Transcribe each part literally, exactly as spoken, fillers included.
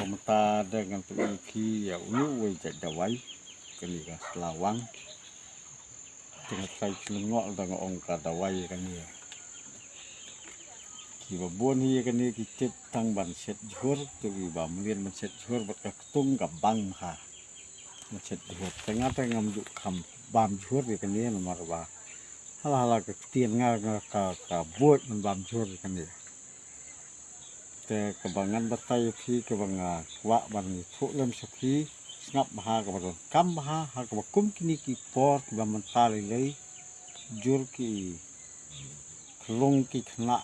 Mynta da ngan pyni ïa phi ïa u, uwei jait dawai, kane ka sla wang. Te nga trai kynnoh da nga ong ka dawai kane. Kiba bun hi kane ki tip tang ban shet jhur, te kiba mlien ban shet jhur bad ka ktung ka bang ha. Ban shet jhur. Te nga te ngam ju kham bam jhur ïa kane namar ba hala hala ka ktien nga nga ka ka buit ban bam jhur ïa kane. Te kaba ngan batai ïa phi, kaba nga kwah ban ïathuh lem sha phi, sngap bha kaba donkam bha ha kaba kum kine ki por kiba mynta lei lei, jur ki khlung ki khynnah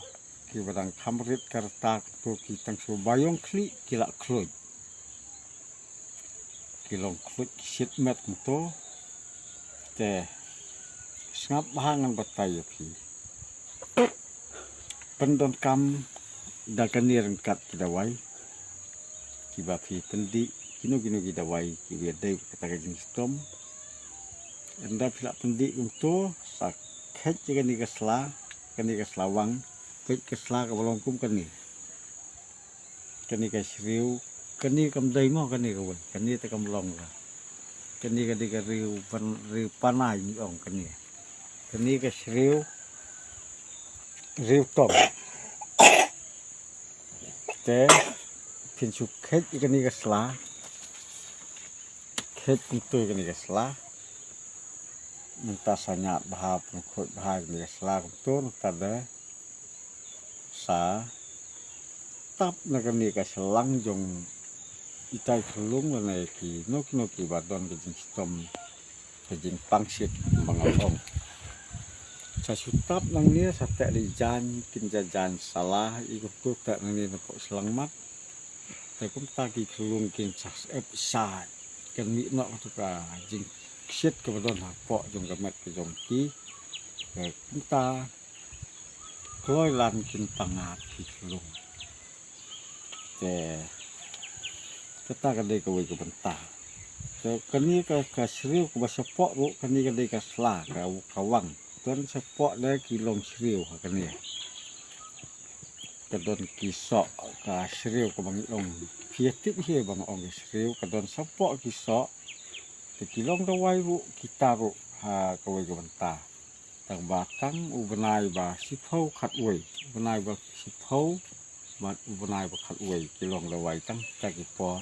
kiba dang kham rit ka rta kumto, ki tang shu ba ïong khlieh ki la khluit. Ki long khluit ki shit met kumto. Te sngap bha ngan batai ïa phi. Pyndonkam da kane ryngkat ki dawai kiba phi pyndih, kino kino ki dawai kiba dei kata ka jingshitom. Ynda phi la pyndih kumto, sa kheit ïa kane ka sla, kane ka sla wang, kheit ka sla kaba long kum kane. Kane ka shriew, kane kam dei mo, kane kawei, kane te kam long ka. Kane ka dei ka riew pan, riew panai ngi ong kane. Kane ka shriew, riew tong. Te phin shu kheit ïa kane ka sla. Kheit kumto ïa kane ka sla. Mynta sa ñiad bha, pynkhuid bha ïa kane ka sla kumto, nangta da sa tap na kane ka shylang jong itai khyllung lane kino kino kiba don ka jingshitom, ka jingpang shit ba nga ong. Sa shu tap nangne, sa teh da i jaiñ, kin ja jaiñ sala, i kumto teh nangne na pok shylang mat. Te kumta ki khyllung kin sa sep sa, kan mih noh kato ka jingshit kaba don hapoh jong ka met ka jong ki. Te kumta kloi lan kin pang ap ki khyllung. Te kata ka dei kawei ka bynta. Te kane ka, ka shriew kaba shapoh ruh, kane ka dei ka sla, ka, ka wang. Don shapoh de ki long shriew ha kane. Ka don ki soh ka shriew kaba ngi ong. Phi tip hi ba nga ong ka shriew, ka don shapoh ki soh. Te ki long dawai ruh kita ruh ha kawei ka bynta. Tang ba tang u bnai ba shiphew khatwei, u bnai ba shiphew bad u bnai ba khatwei ki long dawai tang kita ki por.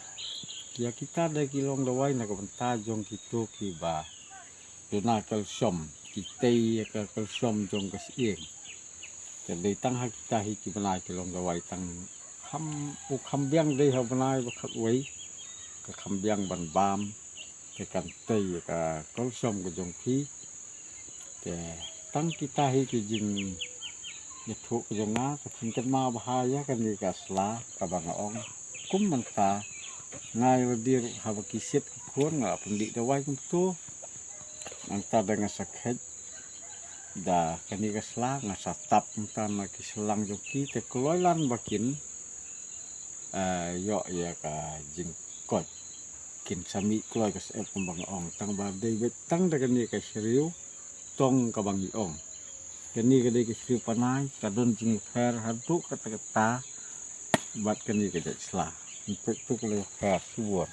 Ïa kita de ki long dawai na ka bynta jong kito kiba duna calcium, ki tei ïa ka calcium jong ka shyieng. Te dei tang ha kita hi ki bnai ki long dawai tang kham, u kham biang dei ha bnai ba khatwei, ka kham biang ban bam, te kan tei ïa ka calcium ka jong phi. Te tang kita hi ki jingïathuh ka jong nga, ka phin kynmaw bha ïa kane ka sla kaba nga ong. Kum mynta nga ïa lade ruh haba ki shit ki khun nga la pyndih dawai kumto. Nangta da nga sa kheit da kane ka sla nga sa tap nangta na ki shylang jong ki, te kloi lan ba kin, eh, ïoh ïa ka jingkoit. Kin sa mih kloi ka syep kumba nga ong, tang ba dei beit tang da kane ka shriew tong kaba ngi ong. Kane ka dei ka shriew panai, ka don jingïapher haduh katta katta bad kane ka jait sla. Ngi peit tu ka la ïapher shibun.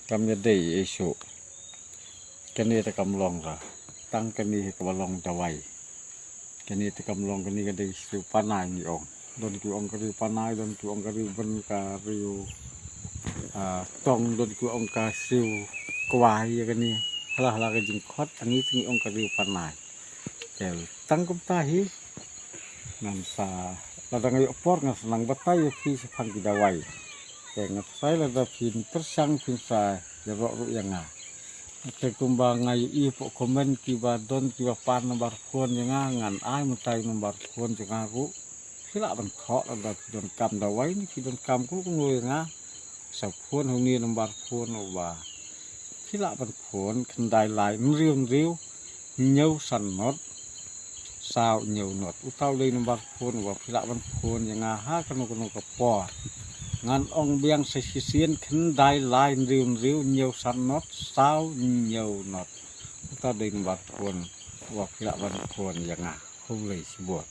Kam ïadei ei shuh. Kane te kam long ra. Tang kane hi kaba long dawai. Kane te kam long, kane ka dei shriew panai ngi ong. Don ki ong ka riew panai, don ki ong ka riew ben, ka riew, ah, tong, don ki ong ka shriew kwai ïa kane. Hala hala ka jingkhot, ngi te ngi ong ka riew panai. Te tang kumta hi ngan sa, lada nga ïoh por ngan sa nang batai ïa phi shaphang ki dawai. Te nga tharai lada phin pyrshang phin sa ïaroh ruh ïa nga. Te kumba nga ïohi hapoh comment kiba don kiba pan number phone ïa nga, ngan ai mynta ïa number phone jong nga ruh. Phi lah ban thoh lada phi donkam dawai ne phi donkam kumno kumno ïa nga. Sa phone ha une number phone uba phi lah ban phone, khyndai lai hynriew hynriew hynñiew san not saw hynñiew not. Uta u dei number phone uba phi lah ban phone ïa nga ha kano kano ka por. Ngan ong biang sa shisien, khyndai lai hynriew hynriew hynñiew san not saw hynñiew not. Uta u dei number phone uba phi lah ban phone ïa nga. Khublei shibun.